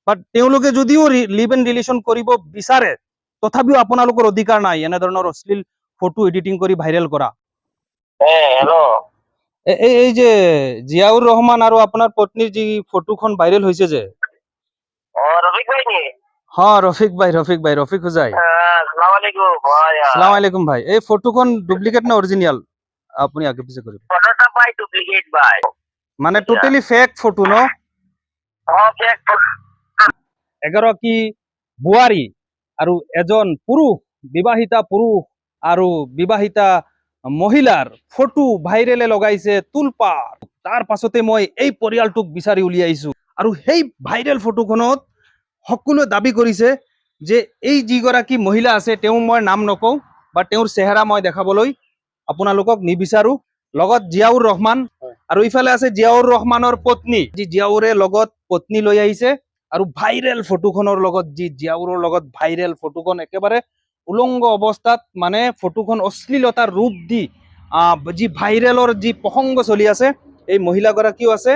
বাট তেওঁলোকে যদিও live in relation কৰিব বিচাৰে, তথাপিও আপোনালোকৰ অধিকাৰ নাই এনেধৰণৰ অশ্লীল ফটো এডিটিং কৰি ভাইৰেল কৰা। হেল্ল'। এই যে জিয়াউৰ ৰহমান আৰু আপোনাৰ পত্নীৰ যি ফটোখন ভাইৰেল হৈছে যে। অ, ৰফিক ভাই নি? হা, ৰফিক ভাই, ৰফিক ভাই, ৰফিক হুজাই। আসসালামু আলাইকুম ভাই। সালাম আলাইকুম ভাই। এই ফটোখন ডুপ্লিকেট না অৰিজিনেল, আপুনি আগে পিছে কৰিব। ফটোটা ভাই ডুপ্লিকেট ভাই। মানে টোটেলি ফেক ফটো ন? অ, ফেক। এগৰাকী বোৱাৰী আৰু এজন পুৰুষ, বিবাহিতা পুৰুষ আৰু বিবাহিতা মহিলাৰ ফটো ভাইৰেলে লগাইছে তোলপাৰ। তাৰ পাছতে মই এই পৰিয়ালটোক বিচাৰি উলিয়াইছো আৰু সেই ভাইৰেল ফটোখনত সকলোৱে দাবী কৰিছে যে এই যিগৰাকী মহিলা আছে, তেওঁ মই নাম নকওঁ বা তেওঁৰ চেহেৰা মই দেখাবলৈ আপোনালোকক নিবিচাৰো। লগত জিয়াউৰ ৰহমান আৰু ইফালে আছে জিয়াউৰ ৰহমানৰ পত্নী। যি জিয়াউৰে লগত পত্নী লৈ আহিছে আৰু ভাইৰেল ফটোখনৰ লগত, যি জিয়াউৰৰ লগত ভাইৰেল ফটোখন একেবাৰে উলংগ অৱস্থাত, মানে ফটোখন অশ্লীলতাৰ ৰূপ দি যি ভাইৰেলৰ যি প্ৰসংগ চলি আছে, এই মহিলাগৰাকীও আছে,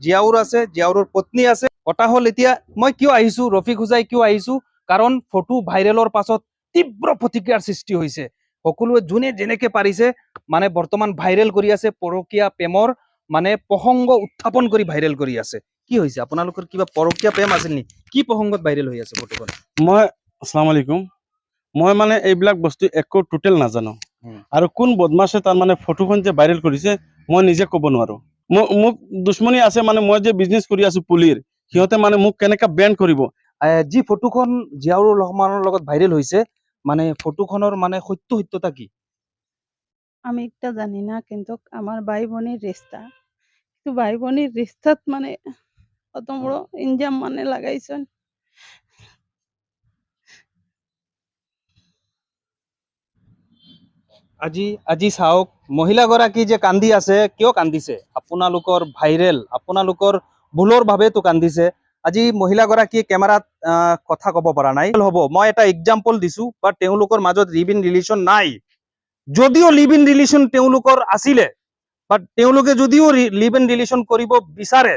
জিয়াউৰ আছে, জিয়াউৰৰ পত্নী আছে। কথা হ'ল, এতিয়া মই কিয় আহিছো, ৰফিক হুজাই কিয় আহিছো? কাৰণ ফটো ভাইৰেলৰ পাছত তীব্ৰ প্ৰতিক্ৰিয়াৰ সৃষ্টি হৈছে। সকলোৱে যোনে যেনেকে পাৰিছে মানে বৰ্তমান ভাইৰেল কৰি আছে, পৰকীয়া প্ৰেমৰ মানে প্ৰসংগ উত্থাপন কৰি ভাইৰেল কৰি আছে। কি হৈছে? আপোনালোকৰ কিবা পৰকীয়া প্ৰেম আছিল নেকি? কি প্ৰসংগত ভাইৰেল হৈ আছে ফটোখন? মই, আসসালামু আলাইকুম, মই মানে এইবিলাক বস্তু একো টোটেল নাজানো। আৰু কোন বদমাছে তাৰমানে ফটোখন যে ভাইৰেল কৰিছে, মই নিজে ক'ব নোৱাৰো। মোক দুশ্মনী আছে, মানে মই যে বিজনেছ কৰি আছো পুলিৰ, সিহঁতে মানে মোক কেনেকা বেন কৰিব। যি ফটোখন জিয়াউৰ ৰহমানৰ লগত ভাইৰেল হৈছে, মানে ফটোখনৰ মানে সত্যতা কি? আমি একটা জানি না, কিন্তু আমার ভাই বোনের রিস্তা, কিন্তু ভাই বোনের রিস্তাত মানে অত বড় ইনজাম মানে লাগাইছেন। আজি চাওক, মহিলাগৰাকী যে কান্দি আছে, কিয় কান্দিছে? আপোনালোকৰ ভাইৰেল, আপোনালোকৰ ভুলৰ বাবেতো কান্দিছে। আজি মহিলাগৰাকীয়ে কেমেৰাত কথা ক'ব পৰা নাই। হ'ব, মই এটা এক্সাম্পল দিছো, বা তেওঁলোকৰ মাজত লিভ ইন ৰিলেশ্যন নাই। যদিও লিভ ইন ৰিলেশ্যন তেওঁলোকৰ আছিলে, বা তেওঁলোকে যদিও লিভ ইন ৰিলেশ্যন কৰিব বিচাৰে,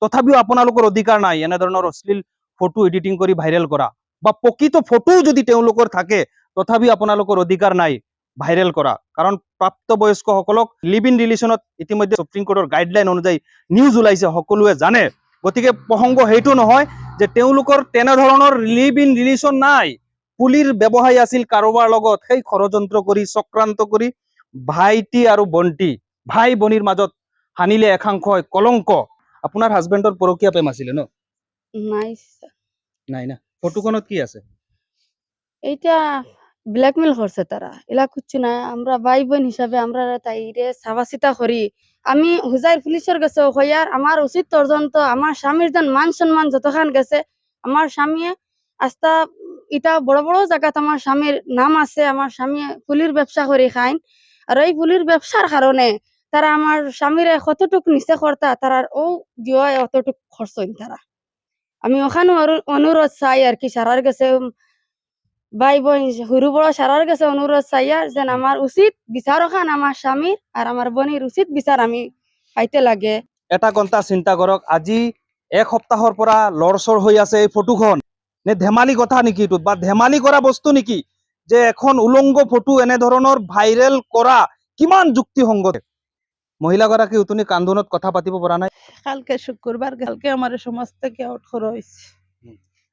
তথাপিও আপোনালোকৰ অধিকাৰ নাই এনেধৰণৰ অশ্লীল ফটো এডিটিং কৰি ভাইৰেল কৰা। বা প্ৰকৃত ফটোও যদি তেওঁলোকৰ থাকে, তথাপিও আপোনালোকৰ অধিকাৰ নাই ভাইৰেল কৰা। কাৰণ প্ৰাপ্তবয়স্কসকলক লিভ ইন ৰিলেশ্যনত ইতিমধ্যে সুপ্ৰিম কোৰ্টৰ গাইডলাইন অনুযায়ী নিউজ ওলাইছে, সকলোৱে জানে। গতিকে প্ৰসংগ সেইটো নহয় যে তেওঁলোকৰ তেনেধৰণৰ লিভ ইন ৰিলেশ্যন নাই, পুলিৰ ব্যৱসায় আছিল কাৰোবাৰ লগত, সেই ষড়যন্ত্ৰ কৰি চক্ৰান্ত কৰি ভাইটি আৰু বন্টি, ভাই ভনীৰ মাজত সানিলে একাংশই কলংক। আপোনাৰ হাজবেণ্ডৰ পৰকীয়া প্ৰেম আছিলে ন? নাই। নাই না? ফটোখনত কি আছে? এইটা ব্ল্যাকমেল করছে তারা, এলা কিচ্ছু না। আমরা ভাই বোন হিসাবে আমরা তাইরে সাবাসিতা করি। আমি হুজাইর পুলিশের কাছে হইয়ার আমার উচিত পর্যন্ত আমার স্বামীর যেন মান সম্মান যতখান গেছে, আমার স্বামী আস্তা ইটা বড় বড় জায়গাত আমার স্বামীর নাম আছে। আমার স্বামী ফুলির ব্যবসা করে খাইন, আর এই ফুলির ব্যবসার কারণে তারা আমার স্বামীরে কতটুক নিচে কর্তা, তারার ও দিয় অতটুক খরচ তারা। আমি ওখানে অনুরোধ চাই আর কি সারার কাছে, ভাই বোন সৰু বড় সারার কাছে অনুরোধ চাই আর যেন আমার উচিত বিচার ওখান আমার স্বামীর আর আমার বোনের উচিত বিচার আমি পাইতে লাগে। এটা ঘণ্টা চিন্তা কৰক, আজি এক সপ্তাহৰ পৰা লৰচৰ হৈ আছে এই ফটোখন। নে ধেমালি কথা নেকি এইটো? বা ধেমালি কৰা বস্তু নেকি যে এখন উলংগ ফটো এনেধৰণৰ ভাইৰেল কৰা কিমান যুক্তিসংগত? মহিলাগৰাকী উঠনি কান্দোনত কথা পাতিব পৰা নাই। কালকে শুক্ৰবাৰ, কালকে আমাৰ সমাজ থেকে আউট কৰা হয়েছে।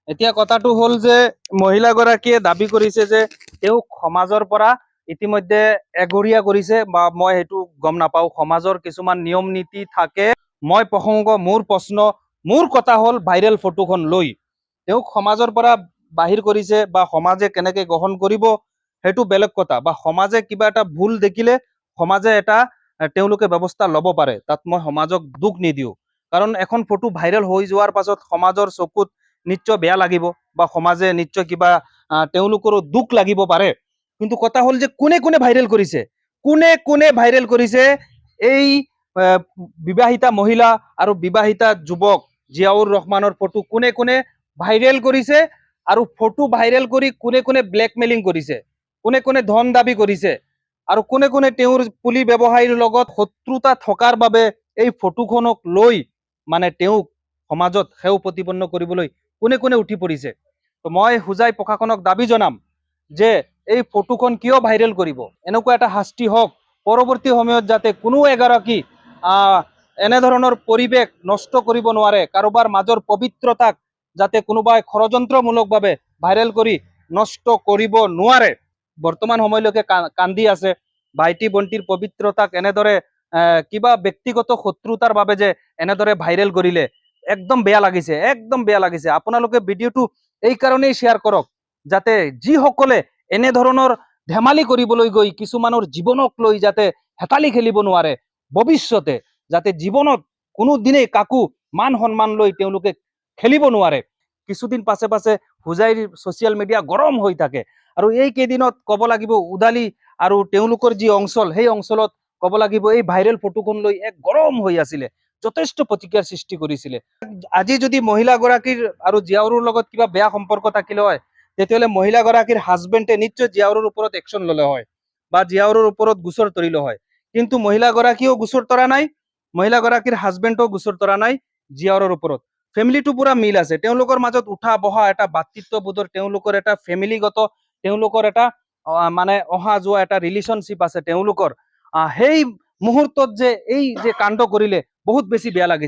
এতিয়া কথাটো হ'ল যে মহিলাগৰাকীয়ে দাবী কৰিছে যে তেওঁক সমাজৰ পৰা ইতিমধ্যে এঘৰীয়া কৰিছে, বা মই সেইটো গম নাপাওঁ, সমাজৰ কিছুমান নিয়ম নীতি থাকে। মই প্ৰসংগ, মোৰ প্ৰশ্ন, মোৰ কথা হ'ল ভাইৰেল ফটোখন লৈ তেওঁক সমাজৰ পৰা বাহিৰ কৰিছে বা সমাজে কেনেকে গ্ৰহণ কৰিব সেইটো বেলেগ কথা, বা সমাজে কিবা এটা ভুল দেখিলে সমাজে এটা তেওঁলোকে ব্যৱস্থা ল'ব পাৰে, তাত মই সমাজক দুখ নিদিওঁ। কাৰণ এখন ফটো ভাইৰেল হৈ যোৱাৰ পাছত সমাজৰ চকুত নিশ্চয় বেয়া লাগিব বা সমাজে নিশ্চয় কিবা তেওঁলোকৰো দুখ লাগিব পাৰে। কিন্তু কথা হ'ল যে কোনে কোনে ভাইৰেল কৰিছে, কোনে কোনে ভাইৰেল কৰিছে এই বিবাহিতা মহিলা আৰু বিবাহিতা যুৱক জিয়াউৰ ৰহমানৰ ফটো কোনে কোনে ভাইৰেল কৰিছে, আৰু ফটো ভাইৰেল কৰি কোনে কোনে ব্লেকমেইলিং কৰিছে, কোনে কোনে ধন দাবী কৰিছে, আৰু কোনে কোনে তেওঁৰ পুলি ব্যৱসায়ীৰ লগত শত্ৰুতা থকাৰ বাবে এই ফটোখনক লৈ মানে তেওঁক সমাজত সেও প্ৰতিপন্ন কৰিবলৈ কোনে কোনে উঠি পৰিছে। তো মই হোজাই প্ৰশাসনক দাবী জনাম যে এই ফটোখন কিয় ভাইৰেল কৰিব, এনেকুৱা এটা শাস্তি হওক পৰৱৰ্তী সময়ত যাতে কোনো এগৰাকী এনেধৰণৰ পৰিৱেশ নষ্ট কৰিব নোৱাৰে, কাৰোবাৰ মাজৰ পবিত্ৰতাক যাতে কোনোবাই ষড়যন্ত্ৰমূলকভাৱে ভাইৰেল কৰি নষ্ট কৰিব নোৱাৰে। বৰ্তমান সময়লৈকে কান্দি আছে ভাইটি ভণ্টিৰ পবিত্ৰতাক এনেদৰে কিবা ব্যক্তিগত শত্ৰুতাৰ বাবে যে এনেদৰে ভাইৰেল কৰিলে, একদম বেয়া লাগিছে, একদম বেয়া লাগিছে। আপোনালোকে ভিডিঅ'টো এই কাৰণেই শ্বেয়াৰ কৰক যাতে যিসকলে এনেধৰণৰ ধেমালি কৰিবলৈ গৈ কিছুমানৰ জীৱনক লৈ যাতে হেতালি খেলিব নোৱাৰে, ভৱিষ্যতে যাতে জীৱনত কোনোদিনেই কাকো মান সন্মান লৈ তেওঁলোকে খেলিব নোৱাৰে। কিছুদিন পাছে পাছে হোজাইৰ ছ'চিয়েল মিডিয়া গৰম হৈ থাকে আৰু এই কেইদিনত ক'ব লাগিব উদালি আৰু তেওঁলোকৰ যি অঞ্চল, সেই অঞ্চলত ক'ব লাগিব এই ভাইৰেল ফটোখন লৈ এক গৰম হৈ আছিলে, যথেষ্ট প্ৰতিক্ৰিয়াৰ সৃষ্টি কৰিছিলে। আজি যদি মহিলাগৰাকীৰ আৰু জিয়াউৰৰ লগত কিবা বেয়া সম্পৰ্ক থাকিলে হয়, তেতিয়াহ'লে মহিলাগৰাকীৰ হাজবেণ্ডে নিশ্চয় জিয়াউৰৰ ওপৰত একশ্যন ল'লে হয় বা জিয়াউৰৰ ওপৰত গোচৰ তৰিলে হয়। কিন্তু মহিলাগৰাকীয়েও গোচৰ তৰা নাই, মহিলাগৰাকীৰ হাজবেণ্ডেও গোচৰ তৰা নাই জিয়াউৰৰ ওপৰত। ফেমিলিটো পুৰা মিল আছে, তেওঁলোকৰ মাজত উঠা বহা এটা ভাতৃত্ববোধৰ, তেওঁলোকৰ এটা ফেমিলিগত, তেওঁলোকৰ এটা মানে অহা যোৱা এটা ৰিলেশ্যনশ্বিপ আছে তেওঁলোকৰ। সেই মুহূৰ্তত যে এই যে কাণ্ড কৰিলে বহুত বেছি বেয়া লাগিছে।